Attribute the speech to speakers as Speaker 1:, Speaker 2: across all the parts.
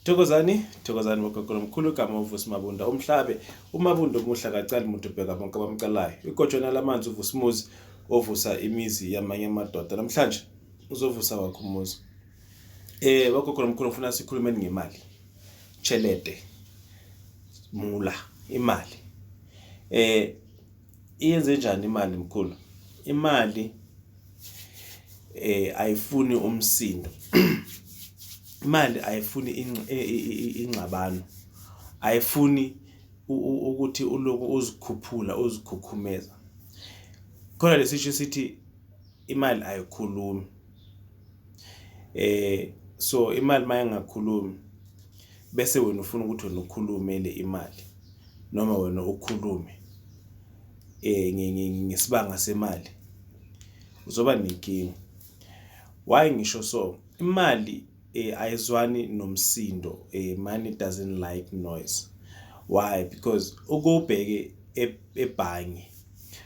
Speaker 1: Thokozani, thokozani bogogo nomkhulu. Igama uVusi Mabunda umhlabe uMabunda omuhle akacali muntu, ubheka bonke abamcalayo. Igojwana lamanzi uVusimuzi ovusa imizi yamanye amadoda. Namhlanje uzovusa wakho umuzi. Bogogo nomkhulu, ngifuna sikhulumeni ngemali. Chelete. Mula imali. Iyenze njani imali, mkhulu? Imali ayifuni umsindo. Imali ayifuni ingxabano. Ayifuni ukuthi uloku uzikhuphula, uzikhukhumeza. Khona lesisho sithi imali ayikhulumi. So imali mayingakhulumi bese wena ufuna ukuthi wena ukhulumele imali noma wena ukhulume ngesibanga semali, uzoba nenkinga. Why ngisho so? Imali ayizwani nomsindo. Money doesn't like noise. Why? Because ukubheke ebhange,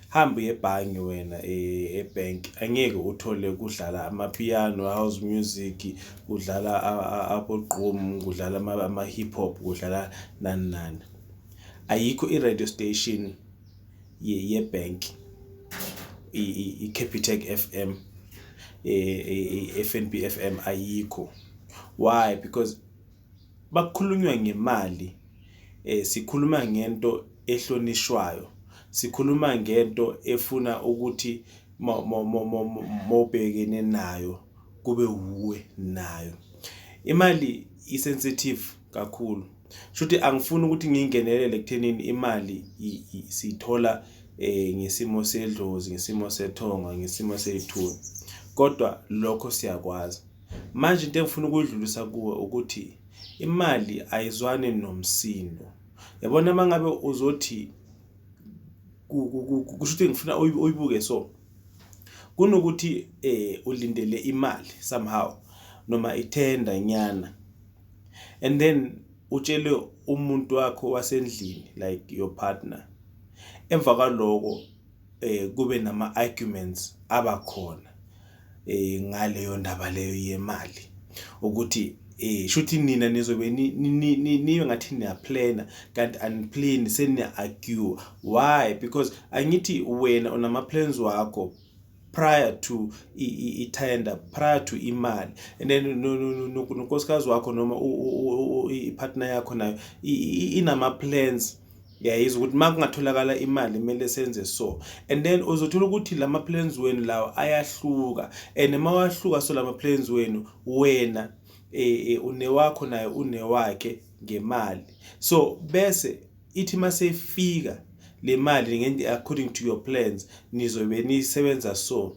Speaker 1: hamba uye ebhange wena, e-bank, angeke uthole kudlala amapiano, house music, kudlala abo-gqom, kudlala ama-hip hop, kudlala nani nani. Ayikho i-radio station ye-bank, i-Capitec FM, i-FNB FM, ayikho. Why? Because bakukhulunywa ngemali, sikhuluma ngento ehlonishwayo, sikhuluma ngento efuna ukuthi mawubhekene nayo kube wuwe nayo. Imali i-sensitive kakhulu. Shuthi angifuni ukuthi ngingenelele ekuthenini imali siyithola ngesimo sedlozi, ngesimo sethonga, ngesimo sey'thunywa, kodwa lokho siyakwazi. Manje into engifuna ukuyidlulisa kuwe ukuthi imali ayizwani nomsindo. Yabona, uma ngabe uzothi, kusho ukuthi ngifuna uyibuke so, kunokuthi ulindele imali somehow noma ithenda nyana and then utshele umuntu wakho wasendlini, like your partner, emva kwaloko kube nama arguments abakhona ngaleyo ndaba leyo yemali, ukuthi shuthi nina nizobe nibe ngathi niyaplana kanti aniplani, seniya-argue. Why? Because angithi wena unama plans wakho prior to i-tender, prior to imali, and then nonkosikazi wakho noma i-partner yakho nayo inama plans. Uyayizwa ukuthi uma kungatholakala imali kumele senze so, and then uzothola ukuthi lama plans wenu lawo ayahluka, and uma wahluka so lama plans wenu, wena unewakho, naye unewakhe ngemali. So bese ithi masefika le mali according to your plans nizobe nisebenza so,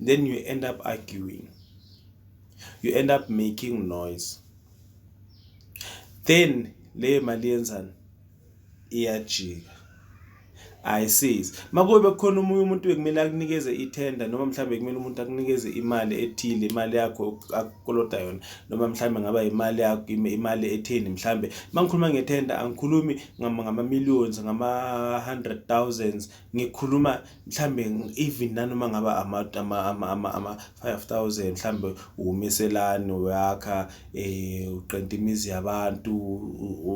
Speaker 1: then you end up arguing, you end up making noise, then leyo mali yenzani? Iyajika, ayisizi. Makube kukhona omunye umuntu bekumele akunikeze ithenda noma mhlawumbe kumele umuntu akunikeze imali ethile, imali yakho akukolota yona, noma mhlawumbe ngaba imali yakho, imali etheni. Mhlawumbe mangikhuluma ngethenda angikhulumi ngama-millions, ngama-hundred thousands, ngikhuluma mhlambe even nanoma ngaba ama-5,000. Mhlambe umiselani, uyakha, uqenta imizi yabantu,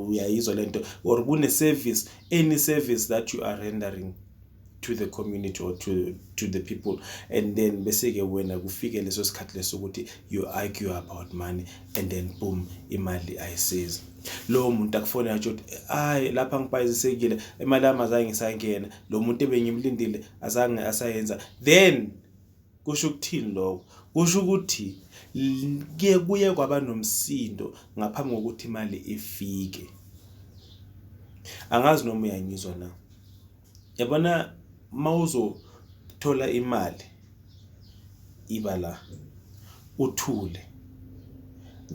Speaker 1: uyayizwa lento, or kune service, any service that you are rendering to the community or to the people, and then bese ke wena kufike leso sikhathi leso ukuthi you argue about money and then boom, imali ayisizi. Lowo muntu akufonela atsho ukuthi, "Hayi, lapha ngibhayizisekile, imali yami azange isangena, lo muntu ebengimlindile azange asayenza." Then kusho ukuthini lokho? Kusho ukuthi kuye kuye kwaba nomsindo ngaphambi kokuthi imali ifike. Angazi noma uyangizwa na. Yabona, mawuzothola imali iba la, uthule,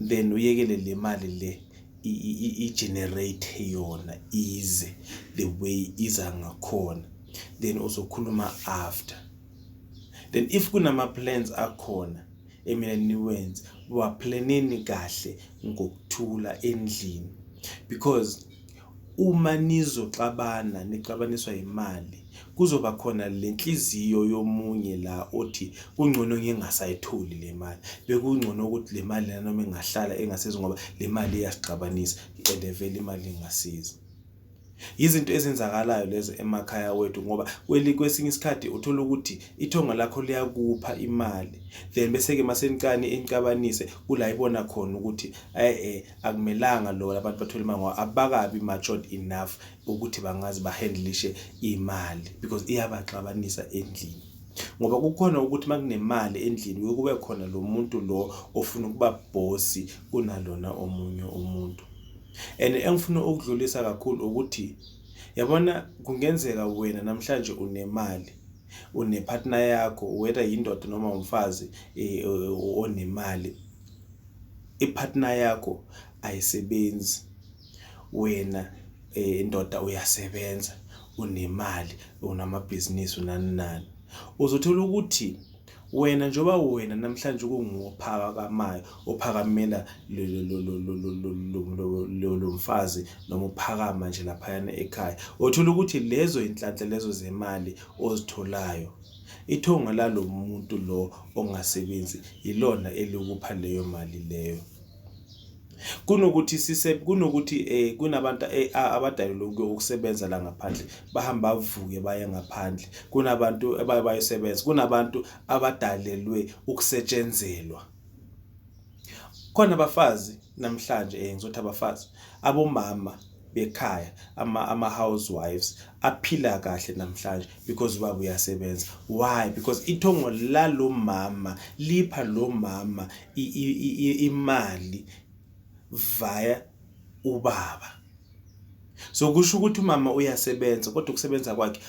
Speaker 1: then uyekele le mali le i-generate yona, ize the way iza ngakhona, then uzokhuluma after. Then if kunama plans akhona emele niwenze, waplaneni kahle ngokuthula endlini, because Uma nizoxabana nixabaniswa imali, kuzoba khona le nhliziyo yomunye la othi kungcono ngingasayitholi le mali, bekungcono ukuthi le mali lena noma ingahlala engasezi ngoba le mali iyasixabanisa and vele imali ingasizi. Izinto ezenzakalayo lezo emakhaya wethu ngoba kwesinye isikhathi uthola ukuthi ithonga lakho liyakupha imali, then bese-ke masenicane inicabanise kula ibona khona ukuthi akumelanga lo abantu bathole imali ngoba abakabi matured enough ukuthi bangaze bahandlishe imali because iyabaxabanisa endlini. Ngoba kukhona ukuthi makunemali endlini kuye kube khona lo muntu lo ofuna ukuba boss kunalona omunye umuntu. And engifuna ukudlulisa kakhulu ukuthi yabona kungenzeka wena namhlanje unemali, une-partner yakho whether yindoda noma umfazi onemali, i-partner yakho ayisebenzi, wena ndoda uyasebenza, unemali, unamabhizinisi, unani nani. Uzothola ukuthi wena njengoba wena namhlanje kunguwe ophakamayo, ophakamela lo mfazi noma uphakama nje laphayana ekhaya, uthola ukuthi lezo y'nhlanhla lezo zemali ozitholayo, ithonga lalo muntu lo ongasebenzi yilona elikupha leyo mali leyo. Kunokuthi kunokuthi kunabantu abadalelwe ukusebenza la ngaphandle, bahamba bavuke baye ngaphandle. Kunabantu abaye bayosebenza, kunabantu abadalelwe ukusetshenzelwa. Khona abafazi namhlanje ngizothi abafazi, abomama bekhaya, ama-housewives aphila kahle namhlanje because ubaba uyasebenza. Why? Because ithongo lalo mama lipha lo mama imali via ubaba. So kusho ukuthi umama uyasebenza kodwa ukusebenza kwakhe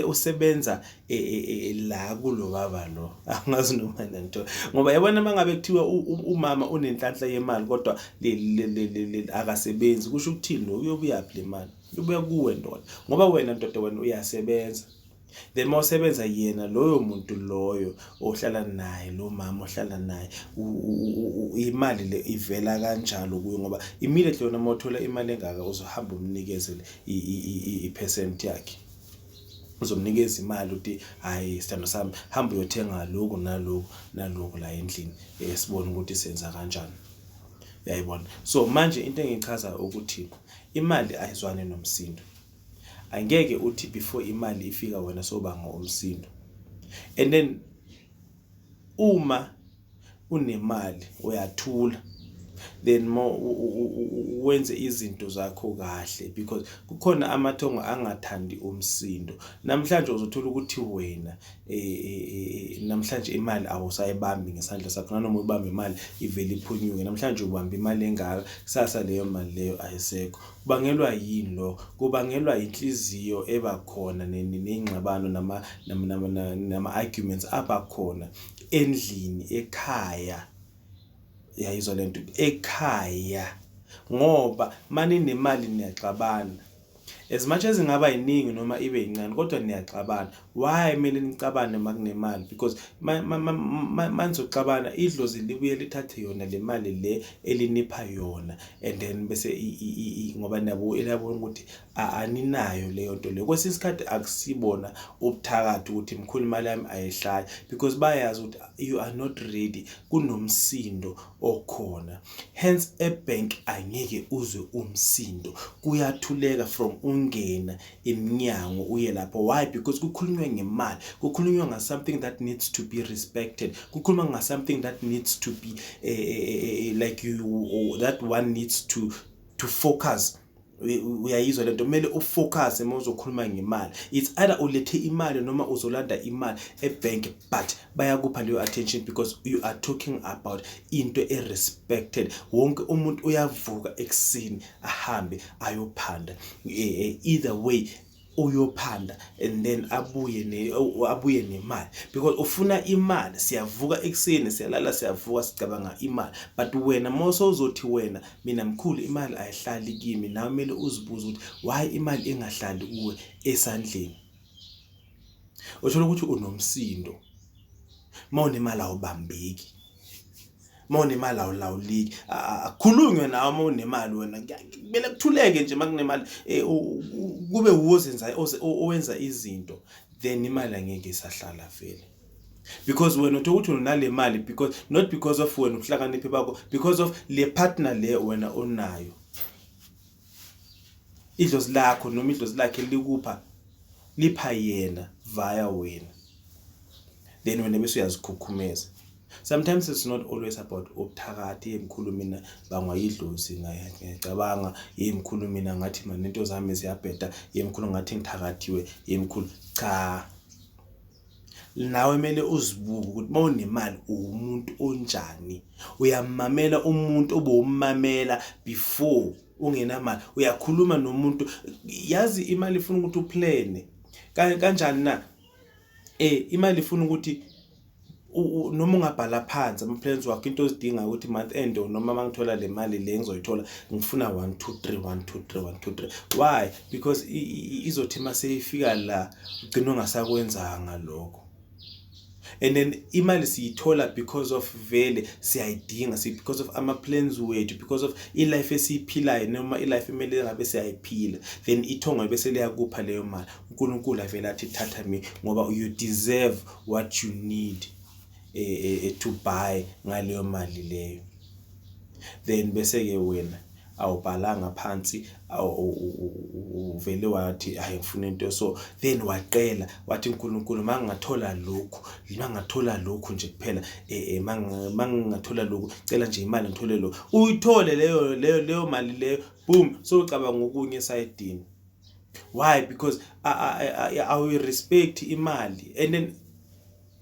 Speaker 1: usebenza la kulo baba lo. Angazi noma nantoni. Ngoba yabona mangabe kuthiwa umama unenhlanhla yemali kodwa akasebenzi, kusho ukuthini lo? Uyobuyaphi le mali? Ibuya kuwe ndoda. Ngoba wena ndoda wena uyasebenza. Then mawusebenza yena loyo muntu loyo ohlala naye, lo mama ohlala naye, imali le ivela kanjalo kuye ngoba immediately wena mawuthola imali engaka uzohamba umnikeze i-percent yakhe. Uzomnikeza imali uthi hhayi sithando sami, hamba uyothenga lokhu naloku naloku la endlini, sibone ukuthi senza kanjani. Uyayibona? So manje into engiyichazayo ukuthi imali ayizwani nomsindo. Angeke uthi before imali ifika wena sobanga umsindo. And then uma unemali uyathula, then wenze izinto zakho kahle because kukhona amathongo angathandi umsindo. Namhlanje uzothola ukuthi wena namhlanje imali awusayibambi ngesandla sakho, nanoma uyibamba imali ivele iphunyuke. Namhlanje ubamba imali engaka, kusasa leyo mali leyo ayisekho. Kubangelwa yini lokho? Kubangelwa inhliziyo eba khona ney'ngxabano nama-arguments abakhona endlini ekhaya. Uyayizwa lento? Ekhaya. Ngoba maninemali niyaxabana. As much as ingaba yiningi noma ibe yincane kodwa niyaxabana. Why kumele nixabane makunemali? Because manizoxabana idlozi libuye lithathe yona le mali le elinipha yona and then bese ngoba niyabo liyabona ukuthi aninayo leyo nto leyo. Kwesinye isikhathi akusibona ubuthakathi ukuthi mkhulu imali yami ayihlali because bayazi ukuthi you are not ready, kunomsindo okhona. Hence e-bank angeke uzwe umsindo, kuyathuleka from ungena emnyango uye lapho. Why? Because kukhulunywa ngemali, kukhulunywa nga something that needs to be respected, kukhulunywa nga something that needs to be like you, that one needs to focus. Uyayizwa lento, kumele ufocus uma uzokhuluma ngemali. It's either ulethe imali noma uzolanda imali e-bank, but bayakupha leyo attention because you are talking about into e-respected. Wonke umuntu uyavuka ekuseni ahambe ayophanda, either way uyophanda and then abuye nemali because ufuna imali. Siyavuka ekuseni, siyalala, siyavuka, sicabanga imali, but wena mawusowuzothi wena mina mkhulu imali ayihlali kimi, nawe kumele uzibuze ukuthi why imali ingahlali kuwe esandleni. Uthola ukuthi unomsindo, mawunemali awubambeki. Uma unemali awulawuleki, akukhulunywe nawe uma unemali wena, kumele kuthuleke nje uma kunemali, kube wuwe ozenza owenza izinto. Then imali angeke isahlala vele, because wena uthola ukuthi unale mali because not because of wena ubuhlakaniphi bakho, because of le partner le wena onayo. Idlozi lakho noma idlozi lakhe likupha, lipha yena via wena, then wena bese uyazikhukhumeza. Sometimes it's not always about ubuthakathi. Yemkhulu, mina bangwa idlozi, ngiyacabanga. Yemkhulu, mina ngathi manje into zami ziyabheda. Yemkhulu, ngathi ngithakathiwe. Yemkhulu, cha, nawe kumele uzibuke ukuthi mawunemali uwumuntu onjani. Uyamamela umuntu obowumamela before ungenamali? Uyakhuluma nomuntu? Yazi, imali ifuna ukuthi uplane kanjani na? Imali ifuna ukuthi noma ungabhala phansi ama-plans wakho, into ozidingayo ukuthi month end or noma mangithola le mali le ngizoyithola, ngifuna 1 2 3 1 2 3 1 2 3. Why? Because izothi mase ifika la ugcina ungasakwenzanga lokho. And then imali siyithola because of vele siyayidinga, because of ama-plans wethu, because of i-life esiyiphilayo noma i-life emele ngabe siyayiphila. Then ithongo bese liyakupha leyo mali. UNkulunkulu avele athi, "Thatha mi, ngoba you deserve what you need to buy ngaleyo mali leyo." Then bese-ke wena awubhalanga phansi, uvele wathi, "Hayi, ngifuna into." So then waqela wathi, "uNkulunkulu, mangingathola lokhu, mangingathola lokhu nje kuphela, mangingathola lokhu, cela nje imali ngithole lo." Uyithole leyo mali leyo, boom, so ucabanga okunye esayidini. Why? Because awu-respect imali. And then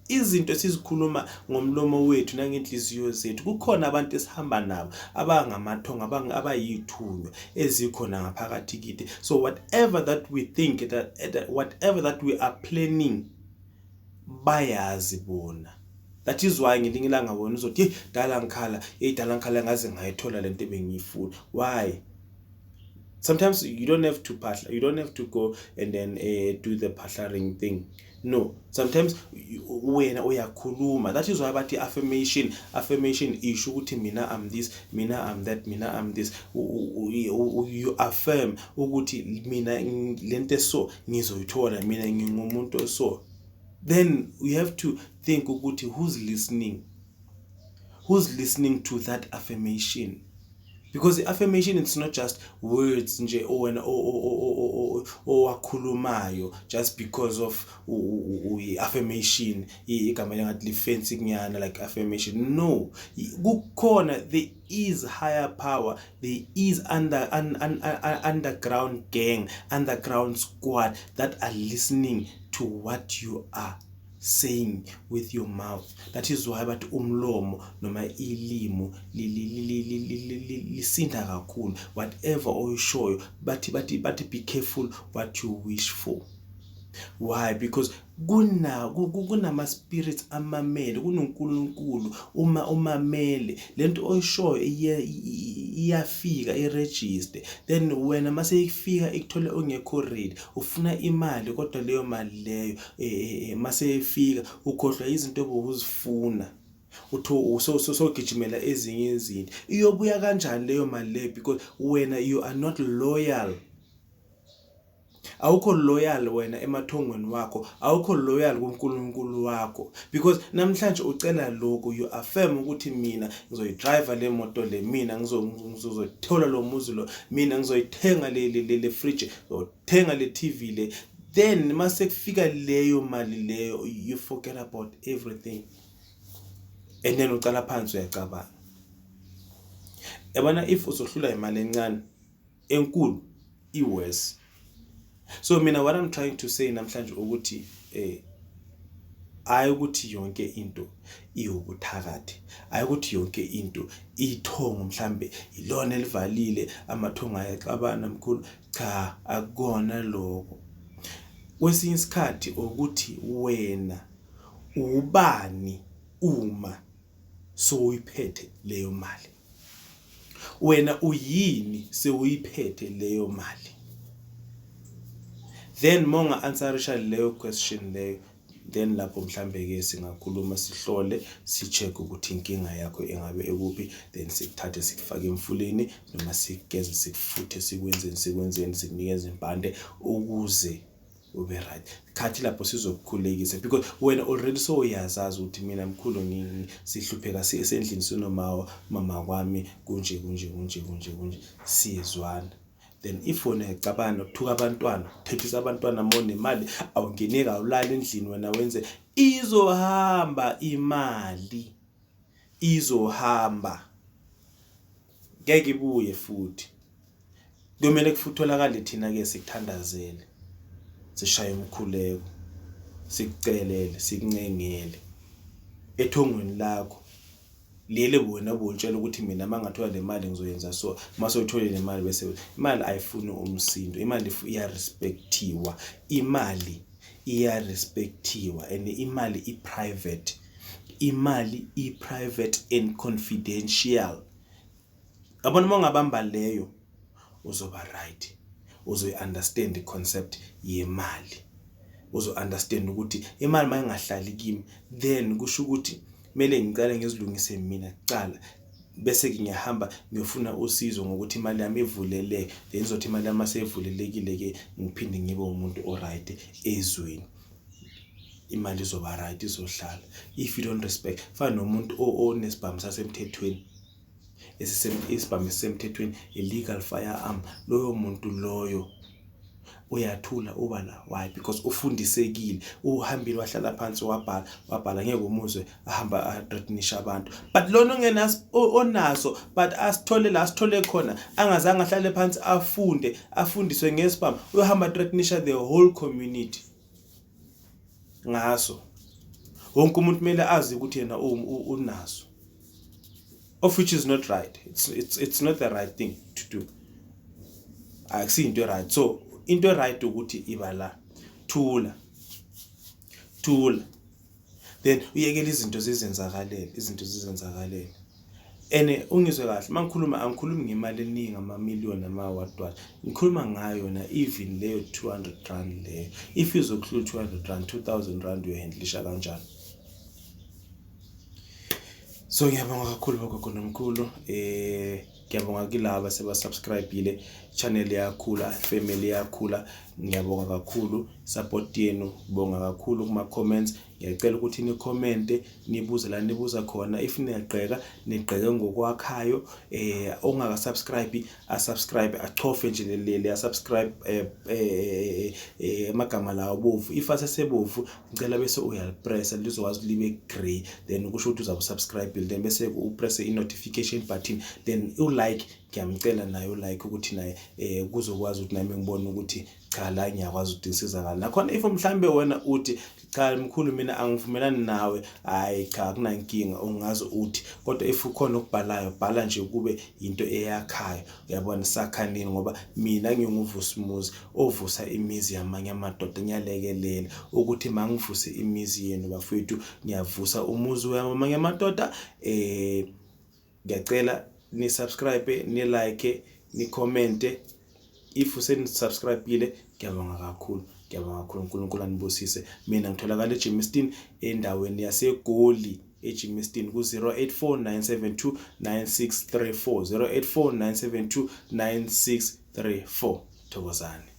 Speaker 1: izinto esizikhuluma ngomlomo wethu nangenhliziyo zethu, kukhona abantu esihamba nabo abangamathongo, abayithunywa ezikhona ngaphakathi kithi. So whatever that we think that whatever that we are planning, bayazi bona. That is why ngelinye ilanga wena uzothi, "Hey, dala ngikhala, hey, dala ngikhala, ngaze ngayithola lento ebengiyifuna." Why? Sometimes you don't have to phahla, you don't have to go and then do the phahlaring thing. No, sometimes wena uyakhuluma. That is why bathi affirmation. Affirmation isho ukuthi mina I'm this, mina I'm that, mina I'm this. You affirm ukuthi mina lento so ngizoyithola, mina ngingumuntu. So then we have to think ukuthi who's listening, who's listening to that affirmation, because the affirmation, it's not just words nje wena owakhulumayo just because of i-affirmation, igama lengathi li-fancy kunyana, like affirmation. No, kukhona, there is higher power, there is underground gang, underground squad that are listening to what you are saying with your mouth. That is why bathi umlomo noma ilimi lisinda kakhulu. Whatever oyishoyo, bathi be careful what you wish for. Why? Because kunama spirits amamele, kunoNkulunkulu uma umamele lento oyishoyo, iyafika iregister. Then wena mase ifika ikuthole ungekho ready, ufuna imali, kodwa leyo mali leyo mase ifika ukhohlwa izinto obuzifuna, utho so sogijimela ezinye izinto. Iyobuya kanjani leyo mali leyo? Because wena you are not loyal, awukho loyal wena emathongweni wakho, awukho loyal kuNkulunkulu wakho, because namhlanje ucela lokhu, you affirm ukuthi mina ngizoyidrive le moto le, mina ngizothola lo muzi lo, mina ngizoyithenga le fridge, ngizothenga le TV le. Then mase kufika leyo mali leyo, you forget about everything and then ucala phansi uyacabanga. Yabona, if uzohlula imali encane, enkulu i-worse. So mina what I'm trying to say namhlanje ukuthi hayi ukuthi yonke into iwubuthakathi, hayi ukuthi yonke into ithongo mhlambe ilona elivalile, amathongo ayaxabana mkhulu. Cha, akukona lokho. Kwesinye isikhathi ukuthi wena ubani uma sowuyiphethe leyo mali, wena uyini sewuyiphethe leyo mali? Then monga answerisha leyo question leyo, Then lapho mhlambe ke singakhuluma, sihlole, si-check ukuthi inkinga yakho engabe ekuphi, then sikuthathe sikufake emfuleni noma sikugeze, sikufuthe, sikwenzeni sikwenzeni, sikunikeze impande ukuze ube right. Khathi lapho sizokukhulekisa because wena already sowuyazazi ukuthi mina mkhulu sihlupheka sendlini sinoma mama kwami kunje kunje kunje kunje kunje, siyezwana. Then if wena uyacabana, uthuka abantwana, uthethisa abantwana, monemali awungeneki, awulali endlini, wena wenze, izohamba imali, izohamba, ngeke ibuye futhi. Kuyomele kutholakale thina ke sikuthandazele, sishaye umkhuleko, sikucelele, sikuncengele ethongweni lakho leli wena obutshela ukuthi mina mangathola le mali ngizoyenza. So mase uthole le mali, bese imali ayifuni umsindo, imali iyarespectiwa, imali iyarespectiwa and imali i-private, imali i-private and confidential. Yabona, uma ungabamba leyo uzoba right, uzoyi-understand i-concept yemali, uzo-understand ukuthi imali mayingahlali kimi, then kusho ukuthi kumele ngicale ngizilungise mina kucala, bese ke ngiyahamba ngiyofuna usizo ngokuthi imali yami ivuleleke. Then izothi imali yami maseyivulelekile ke ngiphinde ngibe umuntu o-right ezweni, imali izoba right, izohlala. If you don't respect, fana nomuntu onesibhamu sasemthethweni, isibhamu esisemthethweni, illegal firearm, loyo muntu loyo uyathula, uba la. Why? Because ufundisekile, uhambile wahlala phansi, wabhala wabhala, ngeke umuzwe ahamba athreatenisha abantu. But lona ongenaso, onaso but asithole la asithole khona, angazange ahlale phansi afunde, afundiswe ngesibhamu, uyohamba threatenisha the whole community ngaso. Wonke umuntu kumele azi ukuthi yena unaso, of which is not right. It's not the right thing to do, akusiyinto right. So into right ukuthi iba la, thula thula, then uyekela izinto zizenzakalele, izinto zizenzakalele. Ene ungizwe kahle mangikhuluma, angikhulumi ngemali eningi, ama-million, ama-what what, ngikhuluma ngayo na even leyo R200 leyo. If izokuhlula R200, R2000, uyohandlisha kanjani? So ngiyabonga kakhulu bogogo nomkhulu, ngiyabonga kilaba seba-subscribe-ile, channel yakhula, family yakhula. Ngiyabonga kakhulu support yenu, bonga kakhulu kuma comments. Ngiyacela ukuthi ni comment, nibuze la nibuza khona. If niyagqeka, nigqeke ngokwakhayo. Ongaka subscribe a subscribe, achofe nje le subscribe, amagama lawo bovu. If asesebovu, ngicela bese uyalipressa lizokwazi libe grey, then kusho ukuthi uzabe subscribe. Then bese upress i notification button, then u like, ngiyamcela naye u like ukuthi naye kuzokwazi ukuthi nami ngibone ukuthi cha, la ngiyakwazi ukuthi ngisizakala nakhona. If mhlambe wena uthi, "Cha mkhulu, mina angivumelani nawe," hayi cha, akunankinga, ungaze uthi. Kodwa if ukhona okubhalayo, bhala nje kube into eyakhayo, uyabona, sakhanini, ngoba mina nginguVusimuzi ovusa imizi yamanye amadoda. Ngiyalekelela ukuthi mangivuse imizi yenu bafowethu, ngiyavusa umuzi wamanye amadoda. Ngiyacela ni subscribe, ni like, ni comment. If usenisubscribe-ile, ngiyabonga kakhulu, ngiyabonga kakhulu, uNkulunkulu anibusise. Mina ngitholakala eGermiston, endaweni yaseGoli, eGermiston, ku 084 972 9634, 084 972 9634. Thokozani.